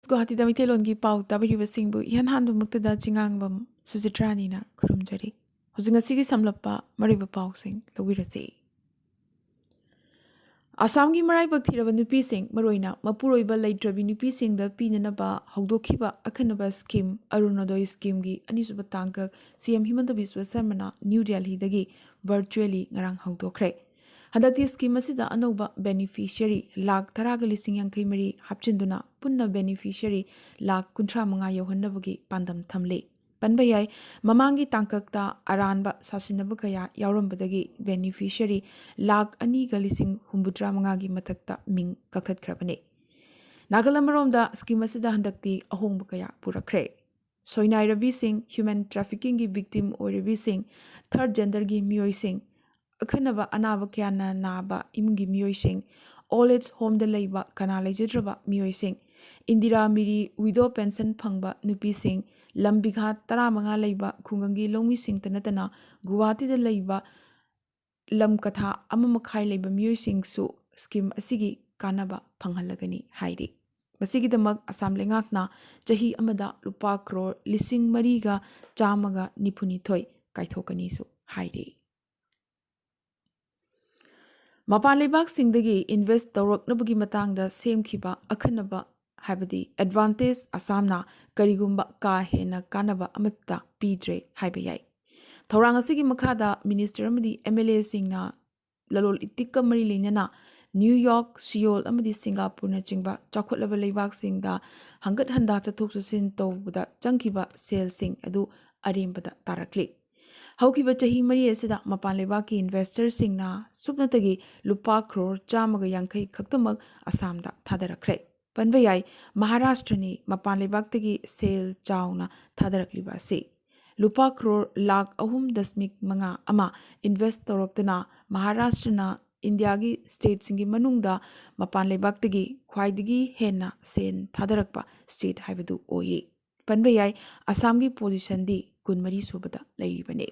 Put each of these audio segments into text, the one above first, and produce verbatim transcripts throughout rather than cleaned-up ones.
ꯒꯨꯋꯥꯍꯥꯇꯤꯗ ꯃꯩꯇꯩꯂꯣꯟꯒꯤ ꯄꯥꯎ ꯇꯥꯕꯤꯔꯤꯕꯁꯤꯡꯕꯨ ꯏꯍꯥꯟ ꯍꯥꯟꯕꯃꯛꯇꯗ ꯆꯤꯉꯥꯡꯕꯝ ꯁꯨꯖꯤꯇ꯭ꯔꯥꯅꯤꯅ ꯈꯨꯔꯨꯝꯖꯔꯤ꯫ ꯍꯧꯖꯤꯛ ꯉꯁꯤꯒꯤ ꯁꯝꯂꯞꯄ ꯃꯔꯨꯑꯣꯏꯕ ꯄꯥꯎꯁꯤꯡ ꯂꯧꯕꯤꯔꯁꯤ꯫ ꯑꯁꯥꯝꯒꯤ ꯃꯔꯥꯏꯕꯛ ꯊꯤꯔꯕ ꯅꯨꯄꯤꯁꯤꯡ, ꯃꯔꯨꯑꯣꯏꯅ ꯃꯄꯨꯔꯣꯏꯕ ꯂꯩꯇ꯭ꯔꯕꯤ ꯅꯨꯄꯤꯁꯤꯡꯗ ꯄꯤꯅꯅꯕ ꯍꯧꯗꯣꯛꯈꯤꯕ ꯑꯈꯟꯅꯕ ꯁ꯭ꯀꯤꯝ ꯑꯔꯨꯅꯣꯗꯣꯏ ꯁ꯭ꯀꯤꯝꯒꯤ ꯑꯅꯤꯁꯨꯕ ꯇꯥꯡꯀꯛ ꯁꯤ ꯑꯦꯝ ꯍꯤꯃꯟꯇ ꯕꯤꯁ꯭ꯋ ꯁꯔꯃꯅ ꯅ꯭ꯌꯨ ꯗꯦꯜꯍꯤꯗꯒꯤ ꯚꯔꯆꯨꯑꯦꯂꯤ ꯉꯔꯥꯡ ꯍꯧꯗꯣꯛꯈ꯭ꯔꯦ꯫ ꯍꯟꯗꯛꯇꯤ ꯁ꯭ꯀꯤꯝ ꯑꯁꯤꯗ ꯑꯅꯧꯕ ꯕꯦꯅꯤꯐꯤꯁꯤꯌꯔꯤ ꯂꯥꯈ ꯇꯔꯥꯒ ꯂꯤꯁꯤꯡ ꯌꯥꯡꯈꯩ ꯃꯔꯤ ꯍꯥꯞꯆꯤꯟꯗꯨꯅ ꯄꯨꯟꯅ ꯕꯦꯅꯤꯐꯤꯁꯤꯌꯔꯤ ꯂꯥꯈ ꯀꯨꯟꯊ꯭ꯔꯥ ꯃꯉꯥ ꯌꯧꯍꯟꯅꯕꯒꯤ ꯄꯥꯟꯗꯝ ꯊꯝꯂꯤ꯫ ꯄꯟꯕ ꯌꯥꯏ, ꯃꯃꯥꯡꯒꯤ ꯇꯥꯡꯀꯛꯇ ꯑꯔꯥꯟꯕ ꯁꯥꯁꯤꯟꯅꯕ ꯀꯌꯥ ꯌꯥꯎꯔꯝꯕꯗꯒꯤ ꯕꯦꯅꯤꯐꯤꯁꯤꯌꯔꯤ ꯂꯥꯈ ꯑꯅꯤꯒ ꯂꯤꯁꯤꯡ ꯍꯨꯝꯐꯨꯇꯔꯥ ꯃꯉꯥꯒꯤ ꯃꯊꯛꯇ ꯃꯤꯡ ꯀꯛꯊꯠꯈ꯭ꯔꯕꯅꯤ꯫ ꯅꯥꯀꯜ ꯑꯃꯔꯣꯝꯗ ꯁ꯭ꯀꯤꯝ ꯑꯁꯤꯗ ꯍꯟꯗꯛꯇꯤ ꯑꯍꯣꯡꯕ ꯀꯌꯥ ꯄꯨꯔꯛꯈ꯭ꯔꯦ꯫ ꯁꯣꯏꯅꯥꯏꯔꯕꯤꯁꯤꯡ, ꯍ꯭ꯌꯨꯃꯦꯟ ꯇ꯭ꯔꯥꯐꯤꯀꯤꯡꯒꯤ ꯚꯤꯛꯇꯤꯝ ꯑꯣꯏꯔꯕꯤꯁꯤꯡ, ꯊꯔꯗ ꯖꯦꯟꯗꯔꯒꯤ ꯃꯤꯑꯣꯏꯁꯤꯡ, ꯑꯈꯟꯅꯕ ꯑꯅꯥꯕ ꯀꯌꯥꯅ ꯅꯥꯕ ꯏꯃꯨꯡꯒꯤ ꯃꯤꯑꯣꯏꯁꯤꯡ, ꯑꯣꯜ ꯑꯦꯖ ꯍꯣꯝꯗ ꯂꯩꯕ ꯀꯅꯥ ꯂꯩꯖꯗ꯭ꯔꯕ ꯃꯤꯑꯣꯏꯁꯤꯡ, ꯏꯟꯗꯤꯔꯥ ꯃꯤꯔꯤ ꯋꯤꯗꯣ ꯄꯦꯟꯁꯟ ꯐꯪꯕ ꯅꯨꯄꯤꯁꯤꯡ, ꯂꯝ ꯕꯤꯘꯥ ꯇꯔꯥꯃꯉꯥ ꯂꯩꯕ ꯈꯨꯡꯒꯪꯒꯤ ꯂꯧꯃꯤꯁꯤꯡꯇ ꯅꯠꯇꯅ ꯒꯨꯋꯥꯍꯥꯇꯤꯗ ꯂꯩꯕ ꯂꯝ ꯀꯊꯥ ꯑꯃ ꯃꯈꯥꯏ ꯂꯩꯕ ꯃꯤꯑꯣꯏꯁꯤꯡꯁꯨ ꯁ꯭ꯀꯤꯝ ꯑꯁꯤꯒꯤ ꯀꯥꯟꯅꯕ ꯐꯪꯍꯜꯂꯒꯅꯤ ꯍꯥꯏꯔꯤ꯫ ꯃꯁꯤꯒꯤꯗꯃꯛ ꯑꯁꯥꯝ ꯂꯩꯉꯥꯛꯅ ꯆꯍꯤ ꯑꯃꯗ ꯂꯨꯄꯥ ꯀ꯭ꯔꯣꯔ ꯂꯤꯁꯤꯡ ꯃꯔꯤꯒ ꯆꯥꯝꯃꯒ ꯅꯤꯐꯨꯅꯤꯊꯣꯏ ꯀꯥꯏꯊꯣꯛꯀꯅꯤꯁꯨ ꯍꯥꯏꯔꯤ꯫ ꯃꯄꯥꯟ ꯂꯩꯕꯥꯛꯁꯤꯡꯗꯒꯤ ꯏꯟꯚꯦꯁ꯭ꯠ ꯇꯧꯔꯛꯅꯕꯒꯤ ꯃꯇꯥꯡꯗ ꯁꯦꯝꯈꯤꯕ ꯑꯈꯟꯅꯕ, ꯍꯥꯏꯕꯗꯤ ꯑꯦꯗꯚꯥꯟꯇꯦꯖ, ꯑꯁꯥꯝꯅ ꯀꯔꯤꯒꯨꯝꯕ ꯀꯥ ꯍꯦꯟꯅ ꯀꯥꯟꯅꯕ ꯑꯃꯠꯇ ꯄꯤꯗ꯭ꯔꯦ ꯍꯥꯏꯕ ꯌꯥꯏ꯫ ꯊꯧꯔꯥꯡ ꯑꯁꯤꯒꯤ ꯃꯈꯥꯗ ꯃꯤꯅꯤꯁꯇꯔ ꯑꯃꯗꯤ ꯑꯦꯝ ꯑꯦꯜ ꯑꯦꯁꯤꯡꯅ ꯂꯂꯣꯟ ꯏꯇꯤꯛꯀ ꯃꯔꯤ ꯂꯩꯅꯅ ꯅ꯭ꯌꯨ ꯌꯣꯔꯛ, ꯁꯤꯌꯣꯜ ꯑꯃꯗꯤ ꯁꯤꯡꯒꯥꯄꯨꯔꯅꯆꯤꯡꯕ ꯆꯥꯎꯈꯠꯂꯕ ꯂꯩꯕꯥꯛꯁꯤꯡꯗ ꯍꯪꯒꯠ ꯍꯟꯗꯥ ꯆꯠꯊꯣꯛ ꯆꯠꯁꯤꯟ ꯇꯧꯕꯗ ꯆꯪꯈꯤꯕ ꯁꯦꯜꯁꯤꯡ ꯑꯗꯨ ꯑꯔꯦꯝꯕꯗ ꯇꯥꯔꯛꯂꯤ꯫ ꯍꯧꯈꯤꯕ ꯆꯍꯤ ꯃꯔꯤ ꯑꯁꯤꯗ ꯃꯄꯥꯟ ꯂꯩꯕꯥꯛꯀꯤ ꯏꯟꯚꯦꯁꯇꯔꯁꯤꯡꯅ ꯁꯨꯞꯅꯇꯒꯤ ꯂꯨꯄꯥ ꯀ꯭ꯔꯣꯔ ꯆꯥꯝꯃꯒ ꯌꯥꯡꯈꯩ ꯈꯛꯇꯃꯛ ꯑꯁꯥꯝꯗ ꯊꯥꯗꯔꯛꯈ꯭ꯔꯦ꯫ ꯄꯟꯕ ꯌꯥꯏ, ꯃꯍꯥꯔꯥꯁꯇ꯭ꯔꯅꯤ ꯃꯄꯥꯟ ꯂꯩꯕꯥꯛꯇꯒꯤ ꯁꯦꯜ ꯆꯥꯎꯅ ꯊꯥꯗꯔꯛꯂꯤꯕ ꯑꯁꯤ꯫ ꯂꯨꯄꯥ ꯀ꯭ꯔꯣꯔ ꯂꯥꯈ ꯑꯍꯨꯝ ꯗꯁꯃꯤꯛ ꯃꯉꯥ ꯑꯃ ꯏꯟꯚꯦꯁ꯭ꯠ ꯇꯧꯔꯛꯇꯨꯅ ꯃꯍꯥꯔꯥꯁꯇ꯭ꯔꯅ ꯏꯟꯗꯤꯌꯥꯒꯤ ꯁ꯭ꯇꯦꯠꯁꯤꯡꯒꯤ ꯃꯅꯨꯡꯗ ꯃꯄꯥꯟ ꯂꯩꯕꯥꯛꯇꯒꯤ ꯈ꯭ꯋꯥꯏꯗꯒꯤ ꯍꯦꯟꯅ ꯁꯦꯜ ꯊꯥꯗꯔꯛꯄ ꯁ꯭ꯇꯦꯠ ꯍꯥꯏꯕꯗꯨ ꯑꯣꯏꯌꯦ꯫ ꯄꯟꯕ ꯌꯥꯏ, ꯑꯁꯥꯝꯒꯤ ꯄꯣꯖꯤꯁꯟꯗꯤ ꯀꯨꯟꯃꯔꯤ ꯁꯨꯕꯗ ꯂꯩꯔꯤꯕꯅꯤ꯫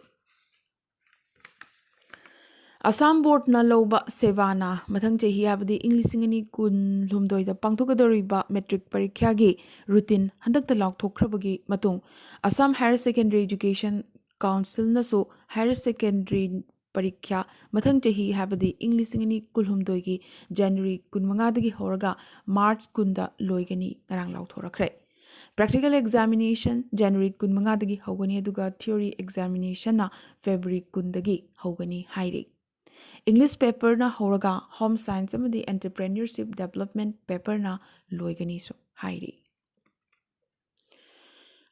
ꯑꯁꯥꯝ ꯕꯣꯔꯗꯅ ꯂꯧꯕ ꯁꯦꯕꯥꯅ ꯃꯊꯪ ꯆꯍꯤ, ꯍꯥꯏꯕꯗꯤ ꯏꯪ ꯂꯤꯁꯤꯡ ꯑꯅꯤ ꯀꯨꯟꯍꯨꯝꯗꯣꯏꯗ ꯄꯥꯡꯊꯣꯛꯀꯗꯧꯔꯤꯕ ꯃꯦꯇ꯭ꯔꯤꯛ ꯄꯔꯤꯈ꯭ꯌꯥꯒꯤ ꯔꯨꯇꯤꯟ ꯍꯟꯗꯛꯇ ꯂꯥꯎꯊꯣꯛꯈ꯭ꯔꯕꯒꯤ ꯃꯇꯨꯡ, ꯑꯁꯥꯝ ꯍꯥꯌꯔ ꯁꯦꯀꯦꯟꯗꯔꯤ ꯑꯦꯖꯨꯀꯦꯁꯟ ꯀꯥꯎꯟꯁꯤꯜꯅꯁꯨ ꯍꯥꯌꯔ ꯁꯦꯀꯦꯟꯗꯔꯤ ꯄꯔꯤꯈ꯭ꯌꯥ ꯃꯊꯪ ꯆꯍꯤ, ꯍꯥꯏꯕꯗꯤ ꯏꯪ ꯂꯤꯁꯤꯡ ꯑꯅꯤ ꯀꯨꯟꯍꯨꯝꯗꯣꯏꯒꯤ ꯖꯅꯋꯥꯔꯤ ꯀꯨꯟꯃꯉꯥꯗꯒꯤ ꯍꯧꯔꯒ ꯃꯥꯔꯆ ꯀꯨꯟꯗ ꯂꯣꯏꯒꯅꯤ ꯉꯔꯥꯡ ꯂꯥꯎꯊꯣꯔꯛꯈ꯭ꯔꯦ꯫ ꯄ꯭ꯔꯦꯛꯇꯤꯀꯦꯜ ꯑꯦꯛꯖꯥꯃꯤꯅꯦꯁꯟ ꯖꯅꯋꯥꯔꯤ ꯀꯨꯟꯃꯉꯥꯗꯒꯤ ꯍꯧꯒꯅꯤ, ꯑꯗꯨꯒ ꯊꯤꯑꯣꯔꯤ ꯑꯦꯛꯖꯥꯃꯤꯅꯦꯁꯟꯅ ꯐꯦꯕ꯭ꯔꯨꯋꯥꯔꯤ ꯀꯨꯟꯗꯒꯤ ꯍꯧꯒꯅꯤ ꯍꯥꯏꯔꯤ꯫ ꯏꯪꯂꯤꯁ ꯄꯦꯄꯔꯅ ꯍꯧꯔꯒ ꯍꯣꯝ ꯁꯥꯏꯟꯁ ꯑꯃꯗꯤ ꯑꯦꯟꯇꯔꯄ꯭ꯔꯦꯅꯔꯁꯤꯞ ꯗꯦꯕꯂꯞꯃꯦꯟ ꯄꯦꯄꯔꯅ ꯂꯣꯏꯒꯅꯤꯁꯨ ꯍꯥꯏꯔꯤ꯫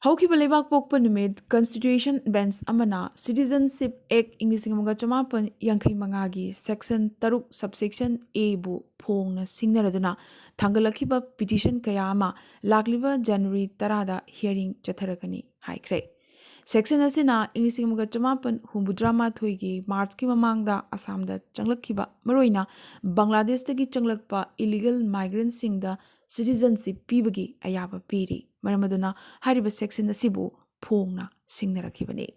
ꯍꯧꯈꯤꯕ ꯂꯩꯕꯥꯛ ꯄꯣꯛꯄ ꯅꯨꯃꯤꯠ ꯀꯟꯁꯇꯤꯇ꯭ꯌꯨꯁꯟ ꯕꯦꯟꯆ ꯑꯃꯅ ꯁꯤꯇꯤꯖꯟꯁꯤꯞ ꯑꯦꯛ ꯏꯪ ꯂꯤꯁꯤꯡ ꯑꯃꯒ ꯆꯃꯥꯄꯟ ꯌꯥꯡꯈꯩ ꯃꯉꯥꯒꯤ ꯁꯦꯛꯁꯟ ꯇꯔꯨꯛ ꯁꯕꯁꯦꯛꯁꯟ ꯑꯦꯕꯨ ꯐꯣꯡꯅ ꯁꯤꯡꯅꯔꯗꯨꯅ ꯊꯥꯡꯒꯠꯂꯛꯈꯤꯕ ꯄꯤꯇꯤꯁꯟ ꯀꯌꯥ ꯑꯃ ꯂꯥꯛꯂꯤꯕ ꯖꯅꯋꯥꯔꯤ ꯇꯔꯥꯗ ꯍꯤꯌꯔꯤꯡ ꯆꯠꯊꯔꯛꯀꯅꯤ ꯍꯥꯏꯈ꯭ꯔꯦ꯫ ꯁꯦꯛꯁꯟ ꯑꯁꯤꯅ ꯏꯪ ꯂꯤꯁꯤꯡ ꯑꯃꯒ ꯆꯃꯥꯄꯟ ꯍꯨꯝꯐꯨꯇꯔꯥ ꯃꯥꯊꯣꯏꯒꯤ ꯃꯥꯔꯆꯀꯤ ꯃꯃꯥꯡꯗ ꯑꯁꯥꯝꯗ ꯆꯪꯂꯛꯈꯤꯕ, ꯃꯔꯨꯑꯣꯏꯅ ꯕꯪꯒ꯭ꯂꯥꯗꯦꯁꯇꯒꯤ ꯆꯪꯂꯛꯄ ꯏꯂꯤꯒꯦꯜ ꯃꯥꯏꯒ꯭ꯔꯦꯟꯁꯤꯡꯗ ꯁꯤꯇꯤꯖꯟꯁꯤꯞ ꯄꯤꯕꯒꯤ ꯑꯌꯥꯕ ꯄꯤꯔꯤ꯫ ꯃꯔꯝ ꯑꯗꯨꯅ ꯍꯥꯏꯔꯤꯕ ꯁꯦꯛꯁꯟ ꯑꯁꯤꯕꯨ ꯐꯣꯡꯅ ꯁꯤꯡꯅꯔꯛꯈꯤꯕꯅꯤ꯫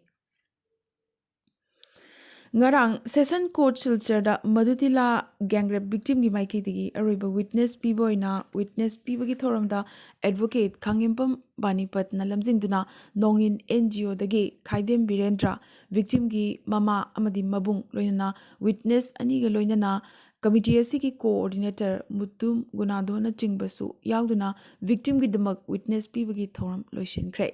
ꯉꯔꯥꯡ ꯁꯦꯁꯟ ꯀꯣꯔꯠ ꯁꯤꯜꯆꯔꯗ ꯃꯗꯨꯇꯤꯂꯥ ꯒꯦꯡꯔꯦꯞ ꯚꯤꯛꯇꯤꯝꯒꯤ ꯃꯥꯏꯀꯩꯗꯒꯤ ꯑꯔꯣꯏꯕ ꯋꯤꯠꯅꯦꯁ ꯄꯤꯕ ꯑꯣꯏꯅ ꯋꯤꯠꯅꯦꯁ ꯄꯤꯕꯒꯤ ꯊꯧꯔꯝꯗ ꯑꯦꯗꯚꯣꯀꯦꯠ ꯈꯥꯉꯦꯝꯄꯝ ꯕꯥꯅꯤꯄꯠꯅ ꯂꯝꯖꯤꯡꯗꯨꯅ ꯅꯣꯡꯏꯟ ꯑꯦꯟ ꯖꯤ ꯑꯣꯗꯒꯤ ꯈꯥꯏꯗꯦꯝ ꯕꯤꯔꯦꯟꯗ꯭ꯔ, ꯚꯤꯛꯇꯤꯝꯒꯤ ꯃꯃꯥ ꯑꯃꯗꯤ ꯃꯕꯨꯡ, ꯂꯣꯏꯅꯅ ꯋꯤꯠꯅꯦꯁ ꯑꯅꯤꯒ ꯂꯣꯏꯅꯅ ꯀꯃꯤꯇꯤ ꯑꯁꯤꯒꯤ ꯀꯣꯑꯣꯔꯗꯤꯅꯦꯇꯔ ꯃꯨꯇꯨꯝ ꯒꯨꯅꯥꯙꯣꯅꯆꯤꯡꯕꯁꯨ ꯌꯥꯎꯗꯨꯅ ꯚꯤꯛꯇꯤꯝꯒꯤꯗꯃꯛ ꯋꯤꯠꯅꯦꯁ ꯄꯤꯕꯒꯤ ꯊꯧꯔꯝ ꯂꯣꯏꯁꯤꯟꯈ꯭ꯔꯦ꯫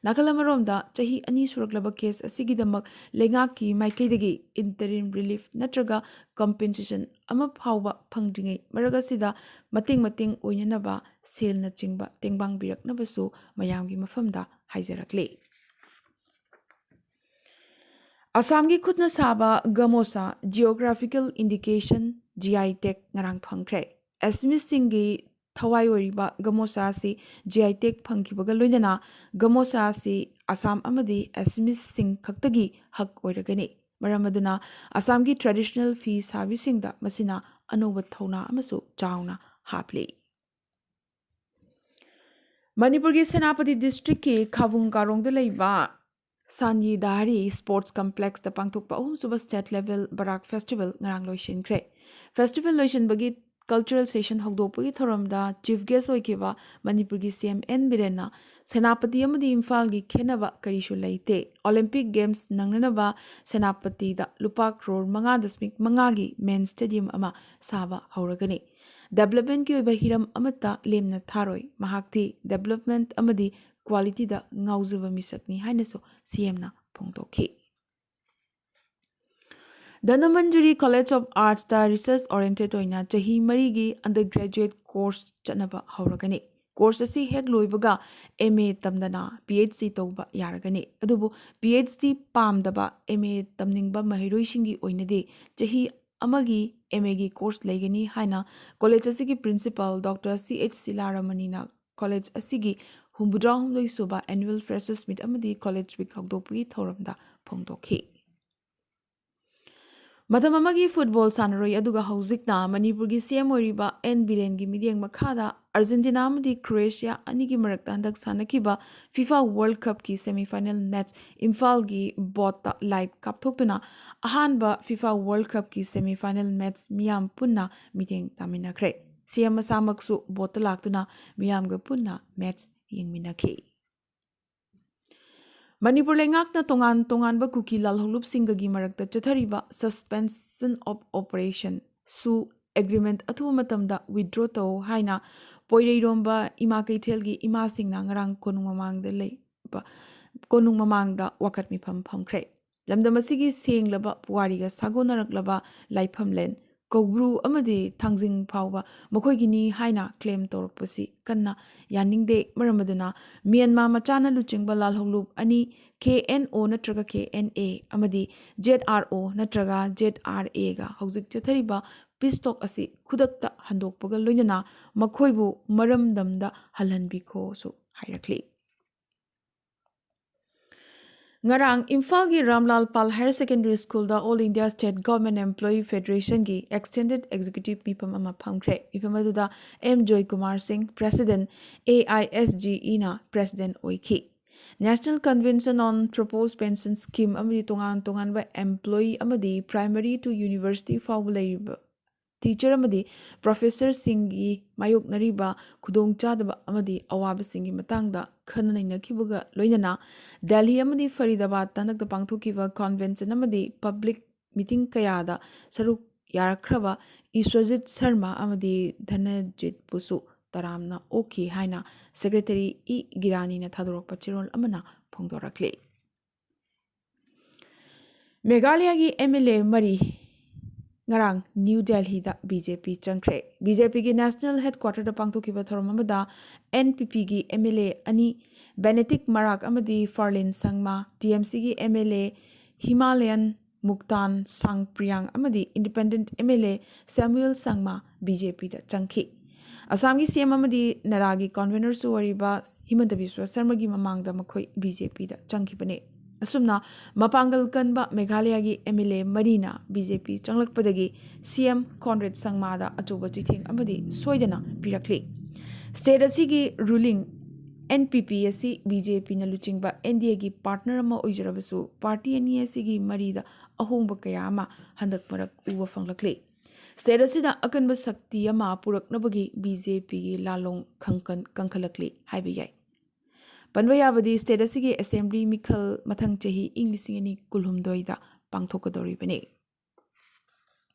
ꯅꯥꯀꯜ ꯑꯃꯔꯣꯝꯗ, ꯆꯍꯤ ꯑꯅꯤ ꯁꯨꯔꯛꯂꯕ ꯀꯦꯁ ꯑꯁꯤꯒꯤꯗꯃꯛ ꯂꯩꯉꯥꯛꯀꯤ ꯃꯥꯏꯀꯩꯗꯒꯤ ꯏꯟꯇꯔꯤꯝ ꯔꯤꯂꯤꯐ ꯅꯠꯇ꯭ꯔꯒ ꯀꯝꯄꯦꯟꯁꯦꯁꯟ ꯑꯃ ꯐꯥꯎꯕ ꯐꯪꯗ꯭ꯔꯤꯉꯩ ꯃꯔꯛ ꯑꯁꯤꯗ ꯃꯇꯦꯡ ꯃꯇꯦꯡ ꯑꯣꯏꯅꯅꯕ ꯁꯦꯜꯅꯆꯤꯡꯕ ꯇꯦꯡꯕꯥꯡꯕꯤꯔꯛꯅꯕꯁꯨ ꯃꯌꯥꯝꯒꯤ ꯃꯐꯝꯗ ꯍꯥꯏꯖꯔꯛꯂꯤ꯫ ꯑꯁꯥꯝꯒꯤ ꯈꯨꯠꯅ ꯁꯥꯕ ꯒꯃꯣꯁꯥ ꯖꯤꯑꯣꯒ꯭ꯔꯥꯐꯤꯀꯦꯜ ꯏꯟꯗꯤꯀꯦꯁꯟ, ꯖꯤ ꯑꯥꯏ ꯇꯦꯒ, ꯉꯔꯥꯡ ꯐꯪꯈ꯭ꯔꯦ꯫ ꯑꯦꯁꯃꯤꯁꯁꯤꯡꯒꯤ ꯊꯋꯥꯏ ꯑꯣꯏꯔꯤꯕ ꯒꯃꯣꯁꯥ ꯑꯁꯤ ꯖꯤ ꯑꯥꯏ ꯇꯦꯒ ꯐꯪꯈꯤꯕꯒ ꯂꯣꯏꯅꯅ ꯒꯃꯣꯁꯥ ꯑꯁꯤ ꯑꯁꯥꯝ ꯑꯃꯗꯤ ꯑꯦꯁꯃꯤꯁꯁꯤꯡ ꯈꯛꯇꯒꯤ ꯍꯛ ꯑꯣꯏꯔꯒꯅꯤ꯫ ꯃꯔꯝ ꯑꯗꯨꯅ ꯑꯁꯥꯝꯒꯤ ꯇ꯭ꯔꯦꯗꯤꯁꯅꯦꯜ ꯐꯤ ꯁꯥꯕꯤꯁꯤꯡꯗ ꯃꯁꯤꯅ ꯑꯅꯧꯕ ꯊꯧꯅꯥ ꯑꯃꯁꯨ ꯆꯥꯎꯅ ꯍꯥꯞꯂꯤ꯫ ꯃꯅꯤꯄꯨꯔꯒꯤ ꯁꯦꯅꯥꯄꯇꯤ ꯗꯤꯁꯇ꯭ꯔꯤꯛꯀꯤ ꯈꯥꯕꯨꯡ ꯀꯥꯔꯣꯡꯗ ꯂꯩꯕ ꯁꯥꯟꯌꯤ ꯗꯥꯍꯔꯤ ꯁ꯭ꯄꯣꯔꯠꯁ ꯀꯝꯄ꯭ꯂꯦꯛꯁꯇ ꯄꯥꯡꯊꯣꯛꯄ ꯑꯍꯨꯝꯁꯨꯕ ꯁ꯭ꯇꯦꯠ ꯂꯦꯚꯦꯜ ꯕꯔꯥꯛ ꯐꯦꯁꯇꯤꯚꯦꯜ ꯉꯔꯥꯡ ꯂꯣꯏꯁꯤꯟꯈ꯭ꯔꯦ꯫ ꯐꯦꯁꯇꯤꯚꯦꯜ ꯂꯣꯏꯁꯤꯟꯕꯒꯤ ꯀꯜꯆꯔꯦꯜ ꯁꯦꯁꯟ ꯍꯧꯗꯣꯛꯄꯒꯤ ꯊꯧꯔꯝꯗ ꯆꯤꯐ ꯒꯦꯁ ꯑꯣꯏꯈꯤꯕ ꯃꯅꯤꯄꯨꯔꯒꯤ ꯁꯤ ꯑꯦꯝ ꯑꯦꯟ ꯕꯤꯔꯦꯟꯅ ꯁꯦꯅꯥꯄꯇꯤ ꯑꯃꯗꯤ ꯏꯝꯐꯥꯜꯒꯤ ꯈꯦꯠꯅꯕ ꯀꯔꯤꯁꯨ ꯂꯩꯇꯦ, ꯑꯣꯂꯤꯝꯄꯤꯛ ꯒꯦꯝꯁ ꯅꯪꯅꯅꯕ ꯁꯦꯅꯥꯄꯇꯤꯗ ꯂꯨꯄꯥ ꯀ꯭ꯔꯣꯔ ꯃꯉꯥ ꯗꯁꯃꯤꯛ ꯃꯉꯥꯒꯤ ꯃꯦꯟ ꯁ꯭ꯇꯦꯗꯤꯌꯝ ꯑꯃ ꯁꯥꯕ ꯍꯧꯔꯒꯅꯤ꯫ ꯗꯦꯕꯂꯞꯃꯦꯟꯠꯀꯤ ꯑꯣꯏꯕ ꯍꯤꯔꯝ ꯑꯃꯠꯇ ꯂꯦꯝꯅ ꯊꯥꯔꯣꯏ꯫ ꯃꯍꯥꯛꯇꯤ ꯗꯦꯕꯂꯞꯃꯦꯟꯠ ꯑꯃꯗꯤ ꯀ꯭ꯋꯥꯂꯤꯇꯤꯗ ꯉꯥꯎꯖꯕ ꯃꯤꯁꯛꯅꯤ ꯍꯥꯏꯅꯁꯨ ꯁꯤ ꯑꯦꯝꯅ ꯐꯣꯡꯗꯣꯛꯈꯤ꯫ Dhanamanjuri college of ꯑꯥꯔꯠꯁꯇ research oriented ꯑꯣꯏꯅ ꯆꯍꯤ ꯃꯔꯤꯒꯤ ꯑꯟꯗꯔ ꯒ꯭ꯔꯦꯖꯨꯑꯦꯠ ꯀꯣꯔꯁ ꯆꯠꯅꯕ ꯍꯧꯔꯒꯅꯤ꯫ ꯀꯣꯔꯁ ꯑꯁꯤ ꯍꯦꯛ ꯂꯣꯏꯕꯒ M A ꯇꯝꯗꯅ P H D ꯇꯧꯕ ꯌꯥꯔꯒꯅꯤ꯫ ꯑꯗꯨꯕꯨ ꯄꯤ ꯑꯩꯆ ꯗꯤ ꯄꯥꯝꯗꯕ ꯑꯦꯝ ꯑꯦ ꯇꯝꯅꯤꯡꯕ ꯃꯍꯩꯔꯣꯏꯁꯤꯡꯒꯤ ꯑꯣꯏꯅꯗꯤ ꯆꯍꯤ ꯑꯃꯒꯤ ꯑꯦꯝ ꯑꯦꯒꯤ ꯀꯣꯔꯁ ꯂꯩꯒꯅꯤ ꯍꯥꯏꯅ ꯀꯣꯂꯦꯖ ꯑꯁꯤꯒꯤ ꯄ꯭ꯔꯤꯟꯁꯤꯄꯥꯜ ꯗꯣꯛꯇꯔ ꯁꯤ ꯑꯩꯆ ꯁꯤꯂꯥꯔꯥꯃꯅꯤꯅ ꯀꯣꯂꯦꯖ ꯑꯁꯤꯒꯤ ꯍꯨꯝꯐꯨꯇꯔꯥ ꯍꯨꯝꯗꯣꯏ ꯁꯨꯕ ꯑꯦꯅꯨꯑꯦꯜ ꯐ꯭ꯔꯦꯁꯔꯁ ꯃꯤꯠ ꯑꯃꯗꯤ ꯀꯣꯂꯦꯖ ꯋꯤꯛ ꯍꯧꯗꯣꯛꯄꯒꯤ ꯊꯧꯔꯝꯗ ꯐꯣꯡꯗꯣꯛꯈꯤ꯫ ꯃꯇꯝ ꯑꯃꯒꯤ ꯐꯨꯠꯕꯣꯜ ꯁꯥꯟꯅꯔꯣꯏ ꯑꯗꯨꯒ ꯍꯧꯖꯤꯛꯅ ꯃꯅꯤꯄꯨꯔꯒꯤ ꯁꯤ ꯑꯦꯝ ꯑꯣꯏꯔꯤꯕ ꯑꯦꯟ ꯕꯤꯔꯦꯟꯒꯤ ꯃꯤꯠꯌꯦꯡ ꯃꯈꯥꯗ ꯑꯥꯔꯖꯦꯟꯇꯤꯅꯥ ꯑꯃꯗꯤ ꯀ꯭ꯔꯣꯑꯦꯁꯤꯌꯥ ꯑꯅꯤꯒꯤ ꯃꯔꯛꯇ ꯍꯟꯗꯛ ꯁꯥꯟꯅꯈꯤꯕ ꯐꯤꯐꯥ ꯋꯥꯔꯜ ꯀꯞꯀꯤ ꯁꯦꯃꯤꯐꯥꯏꯅꯦꯜ ꯃꯦꯠꯆ ꯏꯝꯐꯥꯜꯒꯤ ꯕꯣꯠꯇ ꯂꯥꯏꯚ ꯀꯥꯞꯊꯣꯛꯇꯨꯅ ꯑꯍꯥꯟꯕ ꯐꯤꯐꯥ ꯋꯥꯔꯜ ꯀꯞꯀꯤ ꯁꯦꯃꯤꯐꯥꯏꯅꯦꯜ ꯃꯦꯠꯆ ꯃꯤꯌꯥꯝ ꯄꯨꯟꯅ ꯃꯤꯠꯌꯦꯡ ꯇꯥꯃꯤꯟꯅꯈ꯭ꯔꯦ꯫ ꯁꯤ ꯑꯦꯝ ꯃꯁꯥꯃꯛꯁꯨ ꯕꯣꯠꯇ ꯂꯥꯛꯇꯨꯅ ꯃꯤꯌꯥꯝꯒ ꯄꯨꯟꯅ ꯃꯦꯠꯆ ꯌꯦꯡꯃꯤꯟꯅꯈꯤ꯫ ꯃꯅꯤꯄꯨꯔ ꯂꯩꯉꯥꯛꯅ ꯇꯣꯉꯥꯟ ꯇꯣꯉꯥꯟꯕ ꯀꯨꯀꯤ ꯂꯥꯜꯍꯧꯂꯨꯞꯁꯤꯡꯒꯒꯤ ꯃꯔꯛꯇ ꯆꯠꯊꯔꯤꯕ suspension of operation, ꯁꯨ ꯑꯦꯒ꯭ꯔꯤꯃꯦꯟꯠ ꯑꯊꯨꯕ ꯃꯇꯝꯗ ꯋꯤꯗ꯭ꯔꯣ ꯇꯧ ꯍꯥꯏꯅ ꯄꯣꯏꯔꯩꯔꯣꯝꯕ ꯏꯃꯥ ꯀꯩꯊꯦꯜꯒꯤ ꯏꯃꯥꯁꯤꯡꯅ ꯉꯔꯥꯡ ꯀꯣꯅꯨꯡ ꯃꯃꯥꯡꯗ ꯂꯩꯕ, ꯀꯣꯅꯨꯡ ꯃꯃꯥꯡꯗ ꯋꯥꯀꯠ ꯃꯤꯐꯝ ꯐꯝꯈ꯭ꯔꯦ꯫ ꯂꯝꯗꯝ ꯑꯁꯤꯒꯤ ꯁꯦꯡꯂꯕ ꯄꯨꯋꯥꯔꯤꯒ ꯁꯥꯒꯣꯟꯅꯔꯛꯂꯕ ꯂꯥꯏꯐꯝꯂꯦꯟ ꯀꯧꯕ꯭ꯔꯨ ꯑꯃꯗꯤ ꯊꯥꯡꯖꯤꯡ ꯐꯥꯎꯕ ꯃꯈꯣꯏꯒꯤꯅꯤ ꯍꯥꯏꯅ ꯀ꯭ꯂꯦꯝ ꯇꯧꯔꯛꯄꯁꯤ ꯀꯟꯅ ꯌꯥꯅꯤꯡꯗꯦ꯫ ꯃꯔꯝ ꯑꯗꯨꯅ ꯃ꯭ꯌꯥꯟꯃꯥꯔ ꯃꯆꯥꯅ ꯂꯨꯆꯤꯡꯕ ꯂꯥꯜꯍꯧꯂꯨꯞ ꯑꯅꯤ, ꯀꯦ ꯑꯦꯟ ꯑꯣ ꯅꯠꯇ꯭ꯔꯒ ꯀꯦ ꯑꯦꯟ ꯑꯦ ꯑꯃꯗꯤ ꯖꯦꯗ ꯑꯥꯔ ꯑꯣ ꯅꯠꯇ꯭ꯔꯒ ꯖꯦꯗ ꯑꯥꯔ ꯑꯦꯒ ꯍꯧꯖꯤꯛ ꯆꯠꯊꯔꯤꯕ ꯄꯤꯁ ꯇꯣꯛ ꯑꯁꯤ ꯈꯨꯗꯛꯇ ꯍꯟꯗꯣꯛꯄꯒ ꯂꯣꯏꯅꯅ ꯃꯈꯣꯏꯕꯨ ꯃꯔꯝꯗꯝꯗ ꯍꯜꯍꯟꯕꯤꯈꯣꯁꯨ ꯍꯥꯏꯔꯛꯂꯤ꯫ ꯉꯔꯥꯡ ꯏꯝꯐꯥꯜꯒꯤ ꯔꯥꯝꯂꯥꯜ ꯄꯥꯜ ꯍꯥꯌꯔ ꯁꯦꯀꯦꯟꯗꯔꯤ ꯁ꯭ꯀꯨꯜꯗ All India State Government Employee Federationꯒꯤ extended executive ꯃꯤꯐꯝ ꯑꯃ ꯐꯝꯈ꯭ꯔꯦ꯫ ꯃꯤꯐꯝ ꯑꯗꯨꯗ ꯑꯦꯝ ꯖꯣꯏꯀꯨꯃꯥꯔ ꯁꯤꯡ, President, A I S G ꯏꯅ President ꯑꯣꯏꯈꯤ꯫ National Convention on Proposed Pension Scheme ꯑꯃꯗꯤ ꯇꯣꯉꯥꯟ ꯇꯣꯉꯥꯟꯕ employee ꯑꯃꯗꯤ primary to university ꯐꯥꯎꯕ ꯂꯩꯔꯤꯕ teacher ꯑꯃꯗꯤ professorꯁꯤꯡꯒꯤ ꯃꯥꯌꯣꯛꯅꯔꯤꯕ ꯈꯨꯗꯣꯡꯆꯥꯗꯕ ꯑꯃꯗꯤ ꯑꯋꯥꯕꯁꯤꯡꯒꯤ ꯃꯇꯥꯡꯗ ꯈꯟꯅ ꯅꯩꯅꯈꯤꯕꯒ ꯂꯣꯏꯅꯅ ꯗꯦꯜꯍꯤ ꯑꯃꯗꯤ ꯐꯔꯤꯗꯥꯕꯥꯗ ꯍꯟꯗꯛꯇ ꯄꯥꯡꯊꯣꯛꯈꯤꯕ convention ꯑꯃꯗꯤ public meeting ꯀꯌꯥꯗ ꯁꯔꯨꯛ ꯌꯥꯔꯛꯈ꯭ꯔꯕ ꯏꯁ꯭ꯋꯖꯤꯠ ꯁꯔꯃ ꯑꯃꯗꯤ ꯙꯅꯖꯤꯠꯄꯨꯁꯨ ꯇꯔꯥꯝꯅ ꯑꯣꯛꯈꯤ ꯍꯥꯏꯅ Secretary ꯏ ꯒꯤꯔꯥꯅꯤꯅ ꯊꯥꯗꯣꯔꯛꯄ ꯆꯦꯔꯣꯜ ꯑꯃꯅ ꯐꯣꯡꯗꯣꯔꯛꯂꯤ꯫ ꯃꯦꯘꯥꯂꯌꯒꯤ MLA ꯃꯔꯤ ꯉꯔꯥꯡ ꯅ꯭ꯌꯨ ꯗꯦꯜꯍꯤꯗ BJP ꯆꯪꯈ꯭ꯔꯦ꯫ BJPꯒꯤ national headquarterꯗ ꯄꯥꯡꯊꯣꯛꯈꯤꯕ ꯊꯧꯔꯝ ꯑꯃꯗ NPPꯒꯤ MLA ꯑꯅꯤ ꯕꯦꯅꯦꯇꯤꯛ ꯃꯔꯥꯛ ꯑꯃꯗꯤ ꯐꯥꯔꯂꯤꯟ ꯁꯪꯃꯥ, TMCꯒꯤ MLA ꯍꯤꯃꯥꯂꯌꯟ ꯃꯨꯛꯇꯥꯟ ꯁꯥꯡꯄ꯭ꯔꯤꯌꯥꯡ ꯑꯃꯗꯤ independent MLA ꯁꯦꯃꯨꯑꯦꯜ ꯁꯪꯃꯥ BJPꯗ ꯆꯪꯈꯤ꯫ ꯑꯁꯥꯝꯒꯤ CM ꯑꯃꯗꯤ ꯅꯗꯥꯒꯤ convenerꯁꯨ ꯑꯣꯏꯔꯤꯕ ꯍꯤꯃꯟꯇ ꯕꯤꯁ꯭ꯋ ꯁꯔꯃꯒꯤ ꯃꯃꯥꯡꯗ ꯃꯈꯣꯏ BJPꯗ ꯆꯪꯈꯤꯕꯅꯤ꯫ ꯑꯁꯨꯝꯅ ꯃꯄꯥꯡꯒꯜ ꯀꯟꯕ ꯃꯦꯘꯥꯂꯌꯒꯤ MLA ꯃꯔꯤꯅ BJP ꯆꯪꯂꯛꯄꯗꯒꯤ CM ꯀꯣꯟꯔꯦꯗ ꯁꯪꯃꯥꯗ ꯑꯆꯧꯕ ꯆꯩꯊꯦꯡ ꯑꯃꯗꯤ ꯁꯣꯏꯗꯅ ꯄꯤꯔꯛꯂꯤ꯫ State ꯑꯁꯤꯒꯤ ruling NPP ꯑꯁꯤ BJPꯅ ꯂꯨꯆꯤꯡꯕ NDAꯒꯤ partner ꯑꯃ ꯑꯣꯏꯖꯔꯕꯁꯨ, party ꯑꯅꯤ ꯑꯁꯤꯒꯤ ꯃꯔꯤꯗ ꯑꯍꯣꯡꯕ ꯀꯌꯥ ꯑꯃ ꯍꯟꯗꯛ ꯃꯔꯛ ꯎꯕ ꯐꯪꯂꯛꯂꯤ꯫ State ꯑꯁꯤꯗ ꯑꯀꯟꯕ ꯁꯛꯇꯤ ꯑꯃ ꯄꯨꯔꯛꯅꯕꯒꯤ BJPꯒꯤ ꯂꯥꯜꯂꯣꯡ ꯈꯪꯀꯟ ꯀꯟꯈꯠꯂꯛꯂꯤ ꯍꯥꯏꯕ ꯌꯥꯏ꯫ ꯄꯟꯕ ꯌꯥꯕꯗꯤ, state ꯑꯁꯤꯒꯤ assembly ꯃꯤꯈꯜ ꯃꯊꯪ ꯆꯍꯤ ꯏꯪ ꯂꯤꯁꯤꯡ ꯑꯅꯤ ꯀꯨꯟꯍꯨꯝꯗꯣꯏꯗ ꯄꯥꯡꯊꯣꯛꯀꯗꯧꯔꯤꯕꯅꯤ꯫